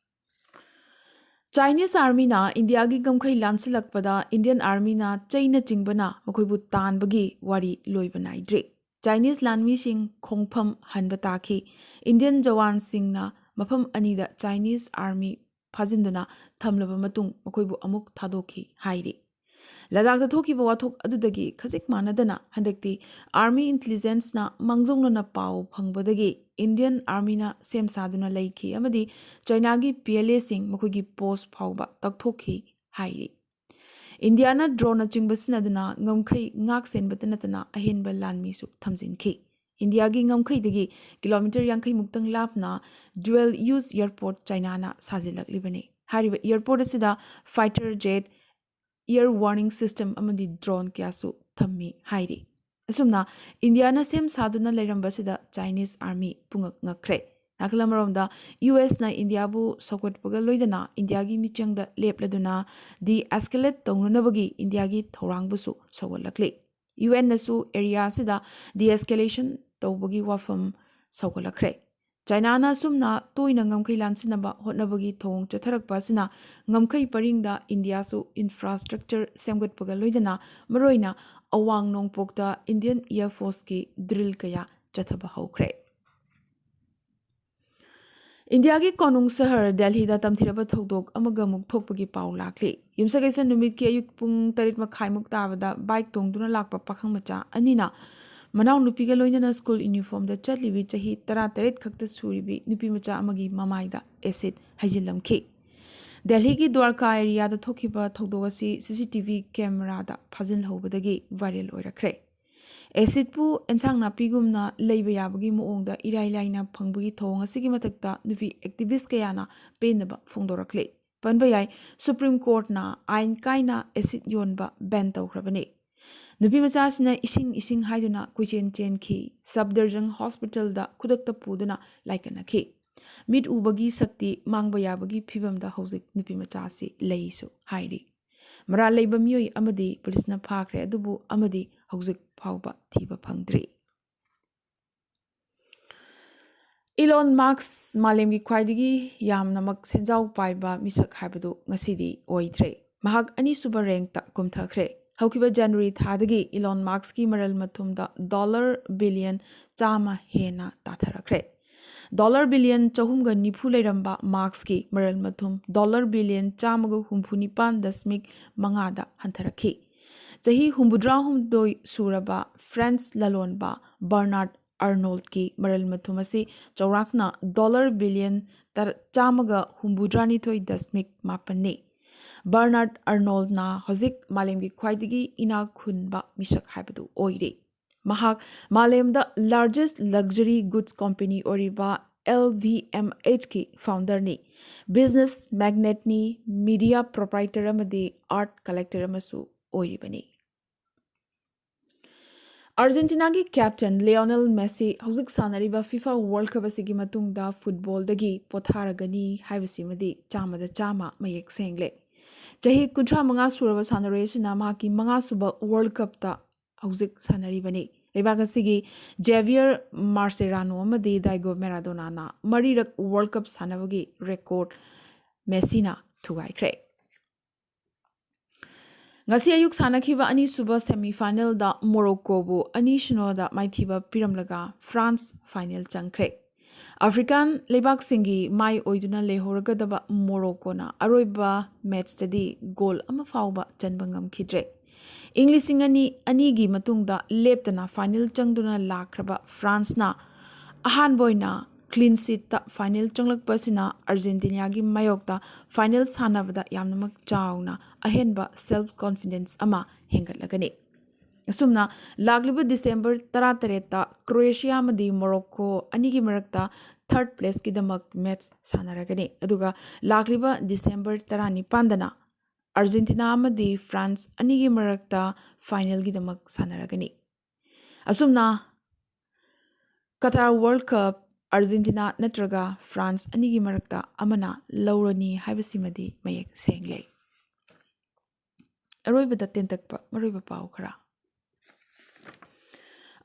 Chinese armyꯅ ꯏꯟꯗꯤꯌꯥꯒꯤ ꯉꯝꯈꯩ ꯂꯥꯟꯁꯤꯜꯂꯛꯄꯗ Indian armyꯅ ꯆꯩꯅꯆꯤꯡꯕꯅ ꯃꯈꯣꯏꯕꯨ ꯇꯥꯟꯕꯒꯤ ꯋꯥꯔꯤ ꯂꯣꯏꯕ ꯅꯥꯏꯗ꯭ꯔꯤ꯫ Chinese ꯂꯥꯟꯃꯤꯁꯤꯡ ꯈꯣꯡꯐꯝ ꯍꯟꯕ ꯇꯥꯈꯤ꯫ Indian ꯖꯋꯥꯟꯁꯤꯡꯅ ꯃꯐꯝ ꯑꯅꯤꯗ Chinese army ꯐꯥꯖꯤꯟꯗꯨꯅ ꯊꯝꯂꯕ ꯃꯇꯨꯡ ꯃꯈꯣꯏꯕꯨ ꯑꯃꯨꯛ ꯊꯥꯗꯣꯛꯈꯤ ꯍꯥꯏꯔꯤ꯫ ꯂꯗꯥꯈꯇ ꯊꯣꯛꯈꯤꯕ ꯋꯥꯊꯣꯛ ꯑꯗꯨꯗꯒꯤ ꯈꯖꯤꯛ ꯃꯥꯟꯅꯗꯅ ꯍꯟꯗꯛꯇꯤ army intelligenceꯅ ꯃꯥꯡꯖꯧꯅꯅ ꯄꯥꯎ ꯐꯪꯕꯗꯒꯤ Indian armyꯅ ꯁꯦꯝ ꯁꯥꯗꯨꯅ ꯂꯩꯈꯤ ꯑꯃꯗꯤ ꯆꯥꯏꯅꯥꯒꯤ PLAꯁꯤꯡ ꯃꯈꯣꯏꯒꯤ post ꯐꯥꯎꯕ ꯇꯛꯊꯣꯛꯈꯤ ꯍꯥꯏꯔꯤ꯫ ꯏꯟꯗꯤꯌꯥꯅ droneꯅꯆꯤꯡꯕ ꯁꯤꯖꯤꯟꯅꯗꯨꯅ ꯉꯝꯈꯩ ꯉꯥꯛ ꯁꯦꯟꯕꯇ ꯅꯠꯇꯅ ꯑꯍꯦꯟꯕ ꯂꯥꯟꯃꯤꯁꯨ ꯊꯝꯖꯤꯟꯈꯤ꯫ ꯏꯟꯗꯤꯌꯥꯒꯤ ꯉꯝꯈꯩꯗꯒꯤ kilometre ꯌꯥꯡꯈꯩ ꯃꯨꯛꯇꯪ ꯂꯥꯞꯅ dual use airport ꯆꯥꯏꯅꯥꯅ ꯁꯥꯖꯤꯜꯂꯛꯂꯤꯕꯅꯤ꯫ ꯍꯥꯏꯔꯤꯕ airport ꯑꯁꯤꯗ fighter jet, air warning system ꯑꯃꯗꯤ drone ꯀꯌꯥꯁꯨ ꯊꯝꯃꯤ ꯍꯥꯏꯔꯤ꯫ ꯑꯁꯨꯝꯅ ꯏꯟꯗꯤꯌꯥꯅ ꯁꯦꯝ ꯁꯥꯗꯨꯅ ꯂꯩꯔꯝꯕꯁꯤꯗ ꯆꯥꯏꯅꯤꯁ ꯑꯥꯔꯃꯤ ꯄꯨꯡꯉꯛ ꯉꯛꯈ꯭ꯔꯦ꯫ ꯅꯥꯀꯜ ꯑꯃꯔꯣꯝꯗ ꯌꯨ ꯑꯦꯁꯅ ꯏꯟꯗꯤꯌꯥꯕꯨ ꯁꯧꯒꯠꯄꯒ ꯂꯣꯏꯅꯅ ꯏꯟꯗꯤꯌꯥꯒꯤ ꯃꯤꯆꯪꯗ ꯂꯦꯞꯂꯗꯨꯅ ꯗꯤ ꯑꯦꯁꯀꯦꯂꯦꯠ ꯇꯧꯅꯅꯕꯒꯤ ꯏꯟꯗꯤꯌꯥꯒꯤ ꯊꯧꯔꯥꯡꯕꯨꯁꯨ ꯁꯧꯒꯠꯂꯛꯂꯤ꯫ ꯌꯨ ꯑꯦꯟꯅꯁꯨ ꯑꯦꯔꯤꯌꯥ ꯑꯁꯤꯗ ꯗꯤ ꯑꯦꯁꯀꯦꯂꯦꯁꯟ ꯇꯧꯕꯒꯤ ꯋꯥꯐꯝ ꯁꯧꯒꯠꯂꯛꯈ꯭ꯔꯦ꯫ ꯆꯥꯏꯅꯥꯅ ꯑꯁꯨꯝꯅ ꯇꯣꯏꯅ ꯉꯝꯈꯩ ꯂꯥꯟꯁꯤꯟꯅꯕ ꯍꯣꯠꯅꯕꯒꯤ ꯊꯧꯑꯣꯡ ꯆꯠꯊꯔꯛꯄ ꯑꯁꯤꯅ ꯉꯝꯈꯩ ꯄꯔꯤꯡꯗ ꯏꯟꯗꯤꯌꯥꯁꯨ ꯏꯟꯐ꯭ꯔꯥꯁꯇ꯭ꯔꯛꯆꯔ ꯁꯦꯝꯒꯠꯄꯒ ꯂꯣꯏꯅꯅ ꯃꯔꯨꯑꯣꯏꯅ ꯑꯋꯥꯡ ꯅꯣꯡꯄꯣꯛꯇ ꯏꯟꯗꯤꯌꯟ ꯏꯌꯔ ꯐꯣꯔꯁꯀꯤ ꯗ꯭ꯔꯤꯜ ꯀꯌꯥ ꯆꯠꯊꯕ ꯍꯧꯈ꯭ꯔꯦ꯫ ꯏꯟꯗꯤꯌꯥꯒꯤ ꯀꯣꯅꯨꯡ ꯁꯍꯔ ꯗꯦꯜꯍꯤꯗ ꯇꯝꯊꯤꯔꯕ ꯊꯧꯗꯣꯛ ꯑꯃꯒ ꯑꯃꯨꯛ ꯊꯣꯛꯄꯒꯤ ꯄꯥꯎ ꯂꯥꯛꯂꯤ꯫ ꯌꯨꯝꯁꯀꯩꯁ ꯅꯨꯃꯤꯠꯀꯤ ꯑꯌꯨꯛ ꯄꯨꯡ ꯇꯔꯦꯠ ꯃꯈꯥꯏꯃꯨꯛ ꯇꯥꯕꯗ ꯕꯥꯏꯛ ꯇꯣꯡꯗꯨꯅ ꯂꯥꯛꯄ ꯄꯥꯈꯪ ꯃꯆꯥ ꯑꯅꯤꯅ ꯃꯅꯥꯎꯅꯨꯄꯤꯒ ꯂꯣꯏꯅꯅ ꯁ꯭ꯀꯨꯜ ꯌꯨꯅꯤꯐꯣꯔꯝꯗ ꯆꯠꯂꯤꯕꯤ ꯆꯍꯤ ꯇꯔꯥꯇꯔꯦꯠ ꯈꯛꯇ ꯁꯨꯔꯤꯕꯤ ꯅꯨꯄꯤ ꯃꯆꯥ ꯑꯃꯒꯤ ꯃꯃꯥꯏꯗ ꯑꯦꯁꯤꯗ ꯍꯩꯖꯤꯜꯂꯝꯈꯤ꯫ ꯗꯦꯜꯍꯤꯒꯤ ꯗ꯭ꯋꯥꯔꯀꯥ ꯑꯦꯔꯤꯌꯥꯗ ꯊꯣꯛꯈꯤꯕ ꯊꯧꯗꯣꯛ ꯑꯁꯤ ꯁꯤ ꯁꯤ ꯇꯤ ꯚꯤ ꯀꯦꯃꯦꯔꯥꯗ ꯐꯥꯖꯤꯜꯍꯧꯕꯗꯒꯤ ꯚꯥꯏꯔꯦꯜ ꯑꯣꯏꯔꯛꯈ꯭ꯔꯦ꯫ ꯑꯦꯁꯤꯗꯄꯨ ꯑꯦꯟꯁꯥꯡ ꯅꯥꯄꯤꯒꯨꯝꯅ ꯂꯩꯕ ꯌꯥꯕꯒꯤ ꯃꯑꯣꯡꯗ ꯏꯔꯥꯏ ꯂꯥꯏꯅ ꯐꯪꯕꯒꯤ ꯊꯧꯑꯣꯡ ꯑꯁꯤꯒꯤ ꯃꯊꯛꯇ ꯅꯨꯄꯤ ꯑꯦꯛꯇꯤꯚꯤꯁ꯭ꯠ ꯀꯌꯥꯅ ꯄꯦꯟꯗꯕ ꯐꯣꯡꯗꯣꯔꯛꯂꯤ꯫ ꯄꯟꯕ ꯌꯥꯏ, ꯁꯨꯄ꯭ꯔꯤꯝ ꯀꯣꯔꯠꯅ ꯑꯥꯏꯟ ꯀꯥꯏꯅ ꯑꯦꯁꯤꯗ ꯌꯣꯟꯕ ꯕꯦꯟ ꯇꯧꯈ꯭ꯔꯕꯅꯤ꯫ ꯅꯨꯄꯤ ꯃꯆꯥꯁꯤꯅ ꯏꯁꯤꯡ ꯏꯁꯤꯡ ꯍꯥꯏꯗꯨꯅ ꯀꯣꯏꯆꯦꯟ ꯆꯦꯟꯈꯤ꯫ ꯁꯕꯗꯔꯖꯪ ꯍꯣꯁꯄꯤꯇꯥꯜꯗ ꯈꯨꯗꯛꯇ ꯄꯨꯗꯨꯅ ꯂꯥꯏꯀꯠꯅꯈꯤ꯫ ꯃꯤꯠ ꯎꯕꯒꯤ ꯁꯛꯇꯤ ꯃꯥꯡꯕ ꯌꯥꯕꯒꯤ ꯐꯤꯕꯝꯗ ꯍꯧꯖꯤꯛ ꯅꯨꯄꯤ ꯃꯆꯥꯁꯤ ꯂꯩꯁꯨ ꯍꯥꯏꯔꯤ꯫ ꯃꯔꯥꯜ ꯂꯩꯕ ꯃꯤꯑꯣꯏ ꯑꯃꯗꯤ ꯄꯨꯂꯤꯁꯅ ꯐꯥꯈ꯭ꯔꯦ, ꯑꯗꯨꯕꯨ ꯑꯃꯗꯤ ꯍꯧꯖꯤꯛ ꯐꯥꯎꯕ ꯊꯤꯕ ꯐꯪꯗ꯭ꯔꯤ꯫ ꯏꯂꯣꯟ ꯃꯥꯛꯁ ꯃꯥꯂꯦꯝꯒꯤ ꯈ꯭ꯋꯥꯏꯗꯒꯤ ꯌꯥꯝꯅꯃꯛ ꯁꯦꯟꯖꯥꯎ ꯄꯥꯏꯕ ꯃꯤꯁꯛ ꯍꯥꯏꯕꯗꯨ ꯉꯁꯤꯗꯤ ꯑꯣꯏꯗ꯭ꯔꯦ꯫ ꯃꯍꯥꯛ ꯑꯅꯤꯁꯨꯕ ꯔꯦꯡꯛꯇ ꯀꯨꯝꯊꯈ꯭ꯔꯦ꯫ ꯍꯧꯈꯤꯕ ꯖꯅꯋꯥꯔꯤ ꯊꯥꯗꯒꯤ ꯏꯂꯣꯟ ꯃꯥꯛꯁꯀꯤ ꯃꯔꯜ ꯃꯊꯨꯝꯗ ꯗꯣꯂꯔ ꯕꯤꯂꯤꯌꯟ ꯆꯥꯝꯃ ꯍꯦꯟꯅ ꯇꯥꯊꯔꯛꯈ꯭ꯔꯦ꯫ ꯗꯣꯂꯔ ꯕꯤꯂꯤꯌꯟ ꯆꯍꯨꯝꯒ ꯅꯤꯐꯨ ꯂꯩꯔꯝꯕ ꯃꯥꯛꯁꯀꯤ ꯃꯔꯜ ꯃꯊꯨꯝ ꯗꯣꯂꯔ ꯕꯤꯂꯤꯌꯟ ꯆꯥꯝꯃꯒ ꯍꯨꯝꯐꯨ ꯅꯤꯄꯥꯟ ꯗꯁꯃꯤꯛ ꯃꯉꯥꯗ ꯍꯟꯊꯔꯛꯈꯤ꯫ ꯆꯍꯤ ꯍꯨꯝꯐꯨꯇꯔꯥꯍꯨꯝꯗꯣꯏ ꯁꯨꯔꯕ ꯐ꯭ꯔꯦꯟꯁ ꯂꯂꯣꯟꯕ ꯕꯔꯅꯥꯔꯗ ꯑꯔꯅꯣꯜꯗꯀꯤ ꯃꯔꯜ ꯃꯊꯨꯝ ꯑꯁꯤ ꯆꯥꯎꯔꯥꯛꯅ ꯗꯣꯂꯔ ꯕꯤꯂꯤꯌꯟ ꯇꯔ-, ꯆꯥꯝꯃꯒ ꯍꯨꯝꯐꯨꯇꯔꯥꯅꯤꯊꯣꯏ ꯗꯁꯃꯤꯛ ꯃꯥꯄꯟꯅꯤ꯫ ꯕꯔꯅꯥꯔꯗ ꯑꯔꯅꯣꯜꯗꯅ ꯍꯧꯖꯤꯛ ꯃꯥꯂꯦꯝꯒꯤ ꯈ꯭ꯋꯥꯏꯗꯒꯤ ꯏꯅꯥꯛ ꯈꯨꯟꯕ ꯃꯤꯁꯛ ꯍꯥꯏꯕꯗꯨ ꯑꯣꯏꯔꯤ꯫ ꯃꯍꯥꯛ ꯃꯥꯂꯦꯝꯗ largest luxury goods company ꯑꯣꯏꯔꯤꯕ ꯑꯦꯜ ꯚꯤ ꯑꯦꯝ ꯑꯦꯆꯀꯤ ꯐꯥꯎꯟꯗꯔꯅꯤ, ꯕꯤꯖꯤꯅꯦꯁ ꯃꯦꯒꯅꯦꯠꯅꯤ, ꯃꯤꯗꯤꯌꯥ ꯄ꯭ꯔꯣꯄ꯭ꯔꯥꯏꯇꯔ ꯑꯃꯗꯤ ꯑꯥꯔꯠ ꯀꯂꯦꯛꯇꯔ ꯑꯃꯁꯨ ꯑꯣꯏꯔꯤꯕꯅꯤ꯫ ꯑꯥꯔꯖꯦꯟꯇꯤꯅꯥꯒꯤ ꯀꯦꯞꯇꯦꯟ ꯂꯤꯑꯣꯅꯦꯜ ꯃꯦꯁꯤ ꯍꯧꯖꯤꯛ ꯁꯥꯟꯅꯔꯤꯕ ꯐꯤꯐꯥ ꯋꯥꯔꯜ ꯀꯞ ꯑꯁꯤꯒꯤ ꯃꯇꯨꯡꯗ ꯐꯨꯠꯕꯣꯜꯗꯒꯤ ꯄꯣꯊꯥꯔꯒꯅꯤ ꯍꯥꯏꯕꯁꯤꯃꯗꯤ ꯆꯥꯝꯃꯗ ꯆꯥꯝꯃ ꯃꯌꯦꯛ ꯁꯦꯡꯂꯦ꯫ ꯆꯍꯤ ꯀꯨꯟꯊ꯭ꯔꯥ ꯃꯉꯥ ꯁꯨꯔꯕ ꯁꯥꯟꯅꯔꯣꯏ ꯑꯁꯤꯅ ꯃꯍꯥꯛꯀꯤ ꯃꯉꯥꯁꯨꯕ ꯋꯥꯔꯜ ꯀꯞꯇ ꯍꯧꯖꯤꯛ ꯁꯥꯟꯅꯔꯤꯕꯅꯤ꯫ ꯂꯩꯕꯥꯛ ꯑꯁꯤꯒꯤ ꯖꯦꯚꯤꯌꯔ ꯃꯥꯔꯁꯦꯔꯥꯅꯣ ꯑꯃꯗꯤ ꯗꯥꯏꯒꯣ ꯃꯦꯔꯥꯗꯣꯅꯥꯅ ꯃꯔꯤꯔꯛ ꯋꯥꯔꯜ ꯀꯞ ꯁꯥꯟꯅꯕꯒꯤ ꯔꯦꯀꯣꯔꯗ ꯃꯦꯁꯤꯅ ꯊꯨꯒꯥꯏꯈ꯭ꯔꯦ꯫ ꯉꯁꯤ ꯑꯌꯨꯛ ꯁꯥꯟꯅꯈꯤꯕ ꯑꯅꯤꯁꯨꯕ ꯁꯦꯃꯤꯐꯥꯏꯅꯦꯜꯗ ꯃꯣꯔꯣꯀꯣꯕꯨ ꯑꯅꯤ ꯁꯤꯅꯣꯗ ꯃꯥꯏꯊꯤꯕ ꯄꯤꯔꯝꯂꯒ ꯐ꯭ꯔꯥꯟꯁ ꯐꯥꯏꯅꯦꯜ ꯆꯪꯈ꯭ꯔꯦ꯫ ꯑꯐ꯭ꯔꯤꯀꯥꯟ ꯂꯩꯕꯥꯛꯁꯤꯡꯒꯤ ꯃꯥꯏ ꯑꯣꯏꯗꯨꯅ ꯂꯩꯍꯧꯔꯒꯗꯕ ꯃꯣꯔꯣꯀꯣꯅ ꯑꯔꯣꯏꯕ ꯃꯦꯠꯆꯇꯗꯤ ꯒꯣꯜ ꯑꯃ ꯐꯥꯎꯕ ꯆꯟꯕ ꯉꯝꯈꯤꯗ꯭ꯔꯦ꯫ ꯏꯪ ꯂꯤꯁꯤꯡ ꯑꯅꯤ ꯑꯅꯤꯒꯤ ꯃꯇꯨꯡꯗ ꯂꯦꯞꯇꯅ ꯐꯥꯏꯅꯦꯜ ꯆꯪꯗꯨꯅ ꯂꯥꯛꯈ꯭ꯔꯕ ꯐ꯭ꯔꯥꯟꯁꯅ ꯑꯍꯥꯟꯕ ꯑꯣꯏꯅ ꯀ꯭ꯂꯤꯟ ꯁꯤꯠꯇ ꯐꯥꯏꯅꯦꯜ ꯆꯪꯂꯛꯄ ꯑꯁꯤꯅ ꯑꯥꯔꯖꯦꯟꯇꯤꯅꯥꯒꯤ ꯃꯥꯌꯣꯛꯇ ꯐꯥꯏꯅꯦꯜ ꯁꯥꯟꯅꯕꯗ ꯌꯥꯝꯅꯃꯛ ꯆꯥꯎꯅ ꯑꯍꯦꯟꯕ ꯁꯦꯜꯐ ꯀꯣꯟꯐꯤꯗꯦꯟꯁ ꯑꯃ ꯍꯦꯟꯒꯠꯂꯒꯅꯤ꯫ ꯑꯁꯨꯝꯅ ꯂꯥꯛꯂꯤꯕ ꯗꯤꯁꯦꯝꯕꯔ ꯇꯔꯥꯇꯔꯦꯠꯇ ꯀ꯭ꯔꯣꯑꯦꯁꯤꯌꯥ ꯑꯃꯗꯤ ꯃꯣꯔꯣꯀꯣ ꯑꯅꯤꯒꯤ ꯃꯔꯛꯇ ꯊꯥꯔꯠ ꯄ꯭ꯂꯦꯁꯀꯤꯗꯃꯛ ꯃꯦꯠꯆ ꯁꯥꯟꯅꯔꯒꯅꯤ꯫ ꯑꯗꯨꯒ ꯂꯥꯛꯂꯤꯕ ꯗꯤꯁꯦꯝꯕꯔ ꯇꯔꯥꯅꯤꯄꯥꯟꯗꯅ ꯑꯥꯔꯖꯦꯟꯇꯤꯅꯥ ꯑꯃꯗꯤ ꯐ꯭ꯔꯥꯟꯁ ꯑꯅꯤꯒꯤ ꯃꯔꯛꯇ ꯐꯥꯏꯅꯦꯜꯒꯤꯗꯃꯛ ꯁꯥꯟꯅꯔꯒꯅꯤ꯫ ꯑꯁꯨꯝꯅ ꯀꯇꯥꯔ ꯋꯥꯔꯜ ꯀꯞ ꯑꯥꯔꯖꯦꯟꯇꯤꯅꯥ ꯅꯠꯇ꯭ꯔꯒ ꯐ꯭ꯔꯥꯟꯁ ꯑꯅꯤꯒꯤ ꯃꯔꯛꯇ ꯑꯃꯅ ꯂꯧꯔꯅꯤ ꯍꯥꯏꯕꯁꯤꯃꯗꯤ ꯃꯌꯦꯛ ꯁꯦꯡꯂꯦ꯫ ꯑꯔꯣꯏꯕꯗ ꯇꯦꯟꯇꯛꯄ ꯃꯔꯨꯑꯣꯏꯕ ꯄꯥꯎ ꯈꯔ꯫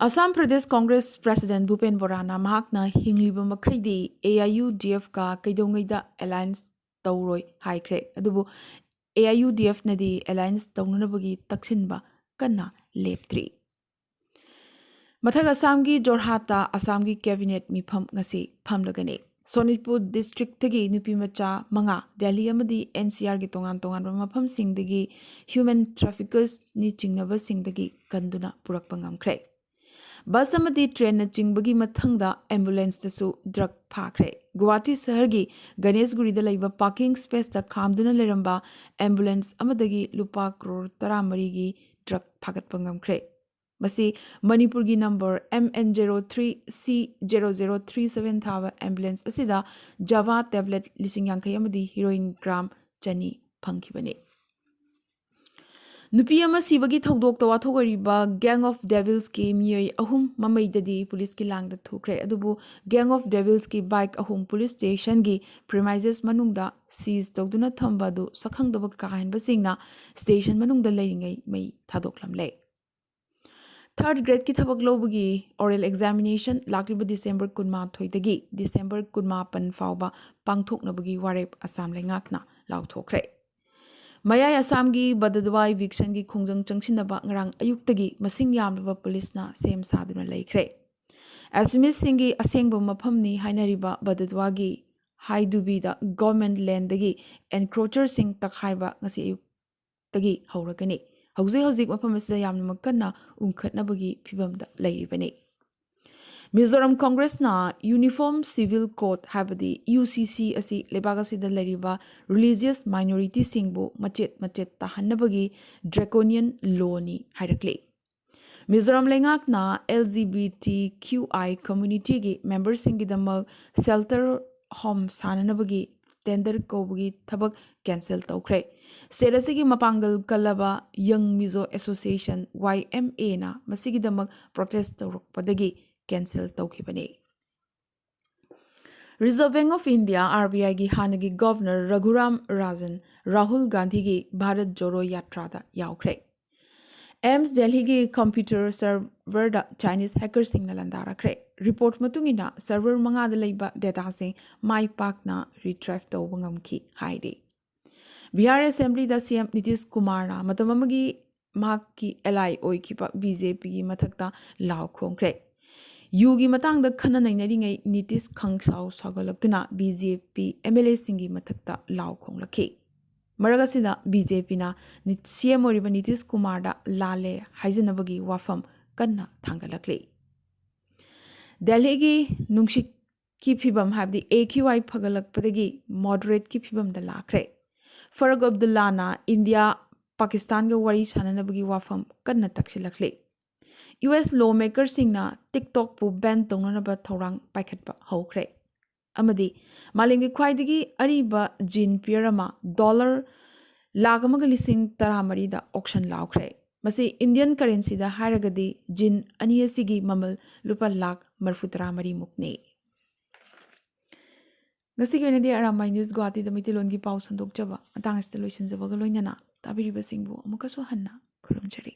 ꯑꯁꯥꯝ ꯄ꯭ꯔꯗꯦꯁ ꯀꯣꯡꯒ꯭ꯔꯦꯁ ꯄ꯭ꯔꯦꯁꯤꯗꯦꯟ ꯚꯨꯄꯦꯟ ꯕꯣꯔꯥꯅ ꯃꯍꯥꯛꯅ ꯍꯤꯡꯂꯤꯕ ꯃꯈꯩꯗꯤ A I U D ꯑꯦꯐꯀ ꯀꯩꯗꯧꯉꯩꯗ alliance ꯇꯧꯔꯣꯏ ꯍꯥꯏꯈ꯭ꯔꯦ꯫ ꯑꯗꯨꯕꯨ A I U D ꯑꯦꯐꯅꯗꯤ alliance ꯇꯧꯅꯅꯕꯒꯤ ꯇꯛꯁꯤꯟꯕ ꯀꯟꯅ ꯂꯦꯞꯇ꯭ꯔꯤ꯫ ꯃꯊꯛ ꯑꯁꯥꯝꯒꯤ ꯖꯣꯔꯍꯥꯠꯇ ꯑꯁꯥꯝꯒꯤ ꯀꯦꯕꯤꯅꯦꯠ ꯃꯤꯐꯝ ꯉꯁꯤ ꯐꯝꯂꯒꯅꯤ꯫ ꯁꯣꯅꯤꯠꯄꯨꯔ ꯗꯤꯁꯇ꯭ꯔꯤꯛꯇꯒꯤ ꯅꯨꯄꯤ ꯃꯆꯥ ꯃꯉꯥ ꯗꯦꯜꯂꯤ ꯑꯃꯗꯤ ꯑꯦꯟ ꯁꯤ ꯑꯥꯔꯒꯤ ꯇꯣꯉꯥꯟ ꯇꯣꯉꯥꯟꯕ ꯃꯐꯝꯁꯤꯡꯗꯒꯤ ꯍ꯭ꯌꯨꯃꯦꯟ ꯇ꯭ꯔꯥꯐꯤꯀꯔꯁꯅꯤ ꯆꯤꯡꯅꯕꯁꯤꯡꯗꯒꯤ ꯀꯟꯗꯨꯅ ꯄꯨꯔꯛꯄ ꯉꯝꯈ꯭ꯔꯦ꯫ ꯕꯁ ꯑꯃꯗꯤ ꯇ꯭ꯔꯦꯟꯅꯆꯤꯡꯕꯒꯤ ꯃꯊꯪꯗ ꯑꯦꯝꯕꯨꯂꯦꯟꯁꯇꯁꯨ ꯗ꯭ꯔꯒ ꯐꯥꯈ꯭ꯔꯦ꯫ ꯒꯨꯋꯥꯍꯥꯇꯤ ꯁꯍꯔꯒꯤ ꯒꯅꯦꯁꯒꯨꯔꯤꯗ ꯂꯩꯕ ꯄꯥꯔꯀꯤꯡ ꯁ꯭ꯄꯦꯁꯇ ꯈꯥꯝꯗꯨꯅ ꯂꯩꯔꯝꯕ ꯑꯦꯝꯕꯨꯂꯦꯟꯁ ꯑꯃꯗꯒꯤ ꯂꯨꯄꯥ ꯀ꯭ꯔꯣꯔ ꯇꯔꯥꯃꯔꯤꯒꯤ ꯗ꯭ꯔꯒ ꯐꯥꯒꯠꯄ ꯉꯝꯈ꯭ꯔꯦ꯫ ꯃꯁꯤ ꯃꯅꯤꯄꯨꯔꯒꯤ number M N zero three C zero zero three seven ꯊꯥꯕ ꯑꯦꯝꯕꯨꯂꯦꯟꯁ ꯑꯁꯤꯗ ꯖꯥꯚꯥ ꯇꯦꯕ꯭ꯂꯦꯠ ꯂꯤꯁꯤꯡ ꯌꯥꯡꯈꯩ ꯑꯃꯗꯤ ꯍꯤꯔꯣꯏꯟ ꯒ꯭ꯔꯥꯝ ꯆꯅꯤ ꯐꯪꯈꯤꯕꯅꯤ꯫ ꯅꯨꯄꯤ ꯑꯃ ꯁꯤꯕꯒꯤ ꯊꯧꯗꯣꯛꯇ ꯋꯥꯊꯣꯛ ꯑꯣꯏꯔꯤꯕ Gang of Devilsꯀꯤ ꯃꯤꯑꯣꯏ ꯑꯍꯨꯝ ꯃꯃꯩꯗꯗꯤ ꯄꯨꯂꯤꯁꯀꯤ ꯂꯥꯡꯗ ꯊꯨꯈ꯭ꯔꯦ꯫ ꯑꯗꯨꯕꯨ Gang of Devilsꯀꯤ bike ꯑꯍꯨꯝ ꯄꯨꯂꯤꯁ stationꯒꯤ premises ꯃꯅꯨꯡꯗ seize ꯇꯧꯗꯨꯅ ꯊꯝꯕ ꯑꯗꯨ ꯁꯛꯈꯪꯗꯕ ꯀꯥꯍꯦꯟꯕꯁꯤꯡꯅ station ꯃꯅꯨꯡꯗ ꯂꯩꯔꯤꯉꯩ ꯃꯩ ꯊꯥꯗꯣꯛꯂꯝꯂꯦ꯫ Third gradeꯀꯤ ꯊꯕꯛ ꯂꯧꯕꯒꯤ oral examination ꯂꯥꯛꯂꯤꯕ December ꯀꯨꯟꯃꯥꯊꯣꯏꯗꯒꯤ December ꯀꯨꯟꯃꯥꯄꯟ ꯐꯥꯎꯕ ꯄꯥꯡꯊꯣꯛꯅꯕꯒꯤ ꯋꯥꯔꯦꯞ ꯑꯁꯥꯝ ꯂꯩꯉꯥꯛꯅ ꯂꯥꯎꯊꯣꯛꯈ꯭ꯔꯦ꯫ ꯃꯌꯥꯏ ꯑꯁꯥꯝꯒꯤ ꯕꯗꯗꯋꯥ evictionꯒꯤ ꯈꯣꯡꯖꯪ ꯆꯪꯁꯤꯟꯅꯕ ꯉꯔꯥꯡ ꯑꯌꯨꯛꯇꯒꯤ ꯃꯁꯤꯡ ꯌꯥꯝꯂꯕ ꯄꯨꯂꯤꯁꯅ ꯁꯦꯝ ꯁꯥꯗꯨꯅ ꯂꯩꯈ꯭ꯔꯦ꯫ Assamese ꯁꯤꯡꯒꯤ ꯑꯁꯦꯡꯕ ꯃꯐꯝꯅꯤ ꯍꯥꯏꯅꯔꯤꯕ ꯕꯗꯗꯋꯥꯒꯤ ꯍꯥꯏꯗꯨꯕꯤꯗ government landꯗꯒꯤ encroacherꯁꯤꯡ ꯇꯛꯈꯥꯏꯕ ꯉꯁꯤ ꯑꯌꯨꯛꯇꯒꯤ ꯍꯧꯔꯒꯅꯤ꯫ ꯍꯧꯖꯤꯛ ꯍꯧꯖꯤꯛ ꯃꯐꯝ ꯑꯁꯤꯗ ꯌꯥꯝꯅꯃꯛ ꯀꯟꯅ ꯎꯪꯈꯠꯅꯕꯒꯤ ꯐꯤꯕꯝꯗ ꯂꯩꯔꯤꯕꯅꯤ꯫ ꯃꯤꯖꯣꯔꯥꯝ ꯀꯣꯡꯒ꯭ꯔꯦꯁꯅ Uniform Civil Code ꯍꯥꯏꯕꯗꯤ UCC ꯑꯁꯤ ꯂꯩꯕꯥꯛ ꯑꯁꯤꯗ ꯂꯩꯔꯤꯕ religious minorityꯁꯤꯡꯕꯨ ꯃꯆꯦꯠ ꯃꯆꯦꯠ ꯇꯥꯍꯟꯅꯕꯒꯤ draconian lawꯅꯤ ꯍꯥꯏꯔꯛꯂꯤ꯫ ꯃꯤꯖꯣꯔꯥꯝ ꯂꯩꯉꯥꯛꯅ LGBTQI communityꯒꯤ memberꯁꯤꯡꯒꯤꯗꯃꯛ shelter home ꯁꯥꯅꯅꯕꯒꯤ tender ꯀꯧꯕꯒꯤ ꯊꯕꯛ cancel ꯇꯧꯈ꯭ꯔꯦ꯫ State ꯑꯁꯤꯒꯤ ꯃꯄꯥꯡꯒꯜ ꯀꯜꯂꯕ Young Mizo Association, YMAꯅ ꯃꯁꯤꯒꯤꯗꯃꯛ protest ꯇꯧꯔꯛꯄꯗꯒꯤ cancel ꯇꯧꯈꯤꯕꯅꯤ꯫ Reserve Bank of India, RBIꯒꯤ ꯍꯥꯟꯅꯒꯤ governor ꯔꯘꯨꯔꯥꯝ ꯔꯥꯖꯟ ꯔꯥꯍꯨꯜ ꯒꯥꯟꯙꯤꯒꯤ ꯚꯥꯔꯠ ꯖꯣꯔꯣ ꯌꯥꯇ꯭ꯔꯥꯗ ꯌꯥꯎꯈ꯭ꯔꯦ꯫ AIIMS ꯗꯦꯜꯍꯤꯒꯤ computer serverꯗ Chinese hackerꯁꯤꯡꯅ ꯂꯥꯟꯗꯥꯔꯛꯈ꯭ꯔꯦ꯫ Report ꯃꯇꯨꯡ ꯏꯟꯅ server ꯃꯉꯥꯗ ꯂꯩꯕ dataꯁꯤꯡ ꯃꯥꯏ ꯄꯥꯛꯅ retrieve ꯇꯧꯕ ꯉꯝꯈꯤ ꯍꯥꯏꯔꯤ꯫ ꯕꯤꯍꯥꯔ Assemblyꯗ CM ꯅꯤꯇꯤꯁ ꯀꯨꯃꯥꯔꯅ ꯃꯇꯝ ꯑꯃꯒꯤ ꯃꯍꯥꯛꯀꯤ ally ꯑꯣꯏꯈꯤꯕ BJPꯒꯤ ꯃꯊꯛꯇ ꯂꯥꯎ ꯈꯣꯡꯈ꯭ꯔꯦ꯫ ꯌꯨꯒꯤ ꯃꯇꯥꯡꯗ ꯈꯟꯅ ꯅꯩꯅꯔꯤꯉꯩ ꯅꯤꯇꯤꯁ ꯈꯪꯁꯥꯎ ꯁꯥꯎꯒꯠꯂꯛꯇꯨꯅ BJP MLAꯁꯤꯡꯒꯤ ꯃꯊꯛꯇ ꯂꯥꯎ ꯈꯣꯡꯂꯛꯈꯤ꯫ ꯃꯔꯛ ꯑꯁꯤꯗ BJPꯅ ꯅꯤꯠ-, CM ꯑꯣꯏꯔꯤꯕ ꯅꯤꯇꯤꯁ ꯀꯨꯃꯥꯔꯗ ꯂꯥꯜꯂꯦ ꯍꯥꯏꯖꯅꯕꯒꯤ ꯋꯥꯐꯝ ꯀꯟꯅ ꯊꯥꯡꯒꯠꯂꯛꯂꯤ꯫ ꯗꯦꯜꯍꯤꯒꯤ ꯅꯨꯡꯁꯤꯠꯀꯤ ꯐꯤꯕꯝ ꯍꯥꯏꯕꯗꯤ AQI ꯐꯒꯠꯂꯛꯄꯗꯒꯤ moderateꯀꯤ ꯐꯤꯕꯝꯗ ꯂꯥꯛꯈ꯭ꯔꯦ꯫ ꯐꯔꯨꯛ ꯑꯕꯗꯨꯜꯂꯥꯅ ꯏꯟꯗꯤꯌꯥ ꯄꯥꯀꯤꯁꯇꯥꯟꯒ ꯋꯥꯔꯤ ꯁꯥꯅꯅꯕꯒꯤ ꯋꯥꯐꯝ ꯀꯟꯅ ꯇꯛꯁꯤꯜꯂꯛꯂꯤ꯫ US lawmakerꯁꯤꯡꯅ TikTokꯄꯨ ban ꯇꯧꯅꯅꯕ ꯊꯧꯔꯥꯡ ꯄꯥꯏꯈꯠꯄ ꯍꯧꯈ꯭ꯔꯦ꯫ ꯑꯃꯗꯤ ꯃꯥꯂꯦꯝꯒꯤ ꯈ꯭ꯋꯥꯏꯗꯒꯤ ꯑꯔꯤꯕ jean pair ꯑꯃ dollar ꯂꯥꯈ ꯑꯃꯒ ꯂꯤꯁꯤꯡ ꯇꯔꯥꯃꯔꯤꯗ ꯑꯣꯛꯁꯟ ꯂꯥꯎꯈ꯭ꯔꯦ꯫ ꯃꯁꯤ ꯏꯟꯗꯤꯌꯟ ꯀꯔꯦꯟꯁꯤꯗ ꯍꯥꯏꯔꯒꯗꯤ ꯖꯤꯟ ꯑꯅꯤ ꯑꯁꯤꯒꯤ ꯃꯃꯜ ꯂꯨꯄꯥ ꯂꯥꯈ ꯃꯔꯤꯐꯨ ꯇꯔꯥꯃꯔꯤꯃꯨꯛꯅꯤ꯫ ꯉꯁꯤꯒꯤ ꯑꯣꯏꯅꯗꯤ ꯑꯔꯥꯝꯕꯥꯏ ꯅ꯭ꯌꯨꯁ ꯒꯨꯋꯥꯍꯥꯇꯤꯗ ꯃꯩꯇꯩꯂꯣꯟꯒꯤ ꯄꯥꯎ ꯁꯟꯗꯣꯛꯆꯕ ꯃꯇꯥꯡ ꯑꯁꯤꯗ ꯂꯣꯏꯁꯤꯟꯖꯕꯒ ꯂꯣꯏꯅꯅ ꯇꯥꯕꯤꯔꯤꯕꯁꯤꯡꯕꯨ ꯑꯃꯨꯛꯀꯁꯨ ꯍꯟꯅ ꯈꯨꯔꯨꯝꯖꯔꯤ꯫